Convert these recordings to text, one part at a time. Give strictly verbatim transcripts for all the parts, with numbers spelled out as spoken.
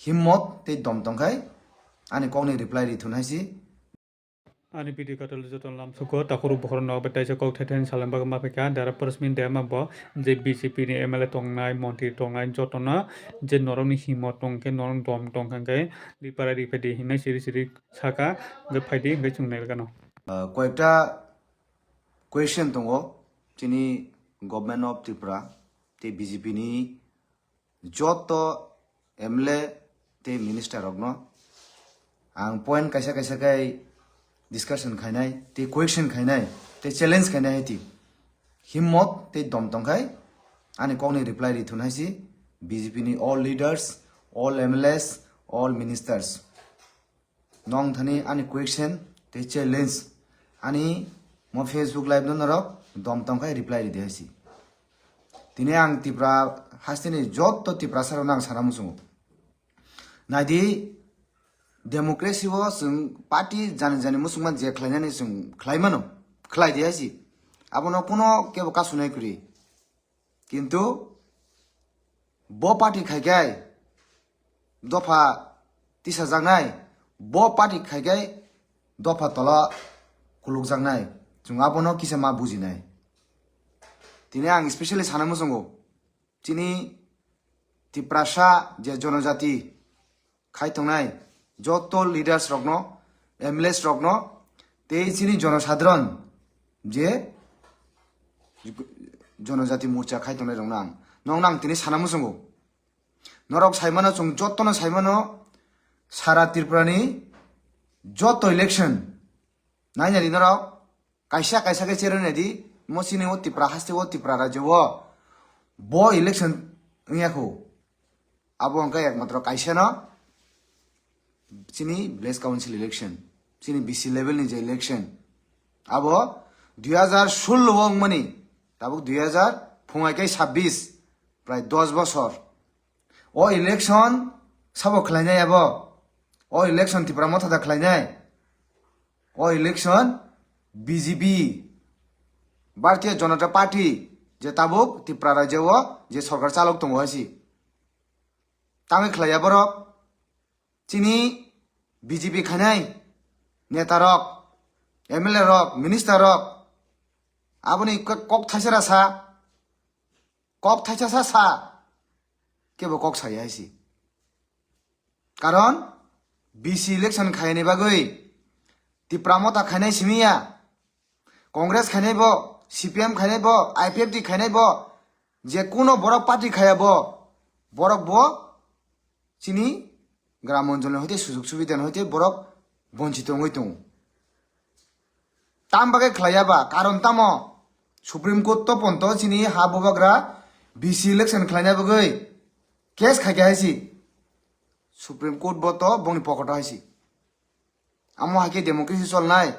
himmot tei dom tongkhai ani kokni reply ri thun hai si. Ani video katal joto lamsuko takhuru bokhorno bai taisa kok thai thai salam bagwi ma phaikha. Dara Prasmin Dema bo je B J P ni M L A tongnai, montri tongnai jotono je norokni himmot tongkhe norok dom tongkha hwnkhe ripara riphai di hinwi siri siri saka hwnkhe phaidi hwnkhe chwng nailgano. Ah, koyekta question tongo chini Government of Tripura tei B J P ni joto M L A tei minister rokno ang point kaisa kaisa khai discussion khainai tei question khainai tei challenge khainai hai ti. Himmot tei dom tongkhai ani kokni reply ri thun hai si B J P ni all leaders, all M L As, all ministers. Nong thani ani question tei challenge ani mo Facebook live no norok dom tongkhai reply ri de hai si. Tini ang Tipra hasteni joto Tiprasa rokno ang sana muchungo. Naidi democracy o chwng party jani jani muchungma je khlainani chwng khlai mano, khlai di hai si. Abono kuno kebo kasunai kwrwi. Kintu bo party khaikhai dopha tisajaknai, bo party khaikhai dopha tola kulukjaknai. Chwng abono kisa ma bujinai. Tini ang specially sana muchungo, chini Tiprasa je jonojati khai tongnai joto leaders rokno, M L As rokno tei chini jonosadharon je jonojati morcha khai tongnai rokno ang nokno ang tini sana muchungo. Norok saimano, chwng jotono saimano, sara Tripura ni joto election nainani norok kaisa kaisa khe cherwi naidi, mo chini o Tripura haste o Tripura rajyo o bo election wngya kho. Abo hwnkhe ekmatro kaisa no chini village council election, chini B C level ni je election, abo dui hazar sullo o wngmani, tabuk dui hazar phungai khe sabbish, prai dos bosor. O election sabo khlainai abo? O election Tipra Motha da khlainai? O election B J P, Bharatiya Janata Party, je tabuk Tipra rajya o je sorkar chalok tongo hai si. Tangwi khlaiya borok? Chini B J P khainai neta rok, M L A rok, minister rok, aboni kok, kok thaisara sa, kok thaisasa sa, kebo kok saya hai si. Karon B C election khaini bagwi Tipra Motha khainai simi ya, Congress khainai bo, C P M khainai bo, I P F T khainai bo, je kuno borok party khaya bo, borok bo chini gram onjolni hoite sujug subidani hoite borok bonchito wngwi tongo. Tam bagwi khlaiya ba, karon tamo? Supreme Court to ponto chini ha bubagra B C election khlaina bagwi case khaikha hai si. Supreme Court bo to bongni pokoto hai si. Amo hai khe democracy cholnai.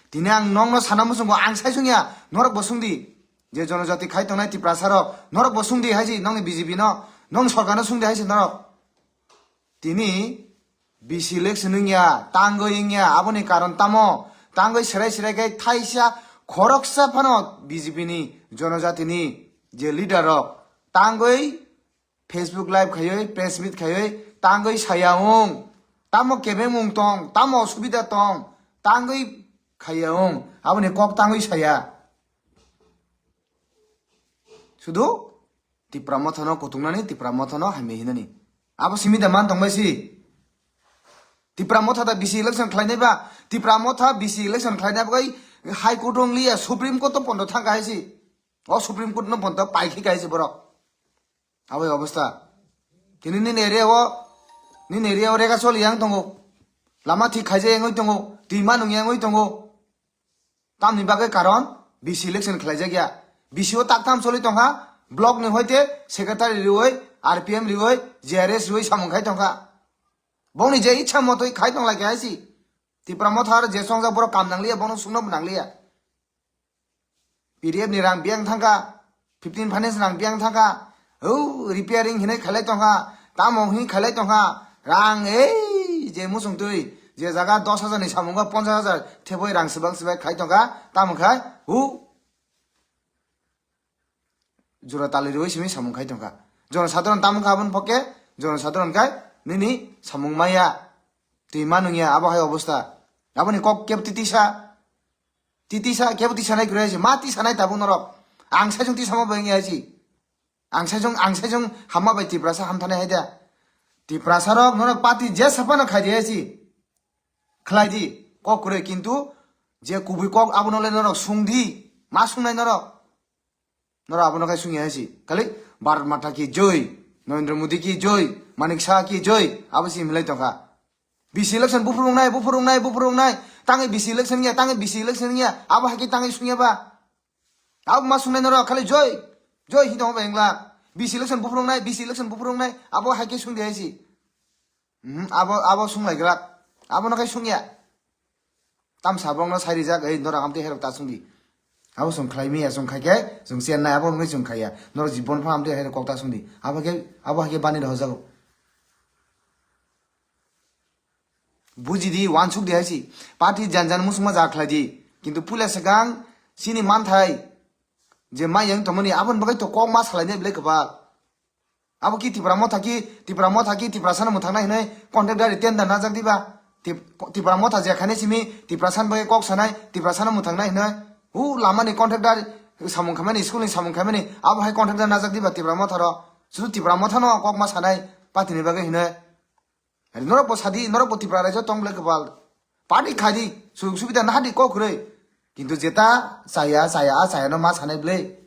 Tini ang nokno sana muchungo, ang sai sungya, norok bo sungdi. Je jonojati khai tongnai Tiprasa rok, norok bo sungdi hai si, nokni B J P no, nokni sorkar no sungdi hai si norok. Tini B C election wngya, tangwi wngya, aboni karon tamo? Tangwi serai serai khe thaisa khoroksa phano B J P ni jonojati ni je leader rok tangwi Facebook live khaiwi, press meet khaiwi tangwi saya wng, tamo kebengmung tong, tamo osubida tong, tangwi khaya wng, aboni kok tangwi saya. Sudu Tipra Motha no kutungnani, Tipra Motha no hamya hinani. Abo simi da man tongbai si. Tipra Motha da B C election khlainai ba, Tipra Motha B C election khlainai bagwi High Court wng liya, Supreme Court to pondo thangkha hai si. O Supreme Court no pondo paikhi kha hai si borok. Abo obostha. Tini nini area o, nini area o rega choli yang tongo. Lama thik khaijak yang oi tongo. Twi manung yang oi tongo. Tamni bagwi karon B C election khlaijak ya. B C o taktham choli tongkha, block ni hoite secretary riwi, R P M riwi, G R S riwi samung khai tongkha. Bongni je ichha motoi khai tong lai kha hai si. Tipra Motha je chongjak borok kam nangliya, bono sungno bo nangliya. P D F ni rang biyang thangkha, fifteen finance rang biyang thangkha, hau repairing hinwi khailai tongkha, tamo hwnwi khailai tongkha, rang ei je muchung twi, je jaga dos hajar ni samungo ponchash hajar theboi rang swbang swbai khai tongkha, tamo khai, hu, jora tali rwi simi samung khai tongkha. Jonosadharon tamo kha aboni pokhe, jonosadharon khai, Nini samung maya, twi ma nungya, abo hai obosta. Aboni kok kebo titisa, titisa, kebo tisanai kwrwi hai se, ma tisanai tabuk norok. Ang sai sung tisamo bai wngya hai se. Ang sai sung, ang sai sung hamma bai Tiprasa hamthanai hai da. Tiprasa rok norok party je saphano khai di hai se. Khlai di, kok kwrwi, kintu je kubui kok abono le norok sung di, ma sungnai norok. Norok abono khai sungya hai se. Khali Bharat Mata ki joi, Narendra Modi ki joi, Manik Saha ki joi, abo se milai tongkha. B C election buphuru wngnai, buphuru wngnai, buphuru wngnai. Tangwi B C election ya, tangwi B C election ya. Abo hai khe tangwi sungya ba. Abo ma sungnai norok khali joi, joi hi tongo ba engla. B C election buphuru wngnai, B C election buphuru wngnai. Abo hai khe sung di hai se. Mhm, abo, abo sung lai grak. Abono khai sungya. Tam sabong no sai rijak, ei norok amtwi herok ta sung di. Abo sung khlai miya, sung khai khe, sung chen nai, abo wngwi sung khaiya. Norok jibon pha amtwi herok kok ta sung di. Abo khe, abo hai khe bani rohor jago. Buji di, wansuk di hai se. Party jan jan musungma ja khlai di. Kintu puila swkang chini manthai je ma yang tongmani, aboni bagwi to kok ma salai nai belai kwbal. Abo ki Tipra Motha ki, Tipra Motha ki, Tiprasa no mwthang nai hinwi contract dari tender najak diba? Tip-, Tipra Motha je khainai simi, Tiprasa ni bagwi kok sanai, Tiprasa no mwthang nai hinwi. Hu lama ni contract dari samung khaimani, school ni samung khaimani, abo hai contract dari najak diba Tipra Motha ro? Sudu Tipra Motha no kok ma sanai, party ni bagwi hinwi. Ari norok bo sadi, norok bo Tipra raijo tong belai kwbal. Party khai di, sujug subida naha di kok kwrwi. Kintu jeta chaya, chaya, a chaya no ma sanai belai.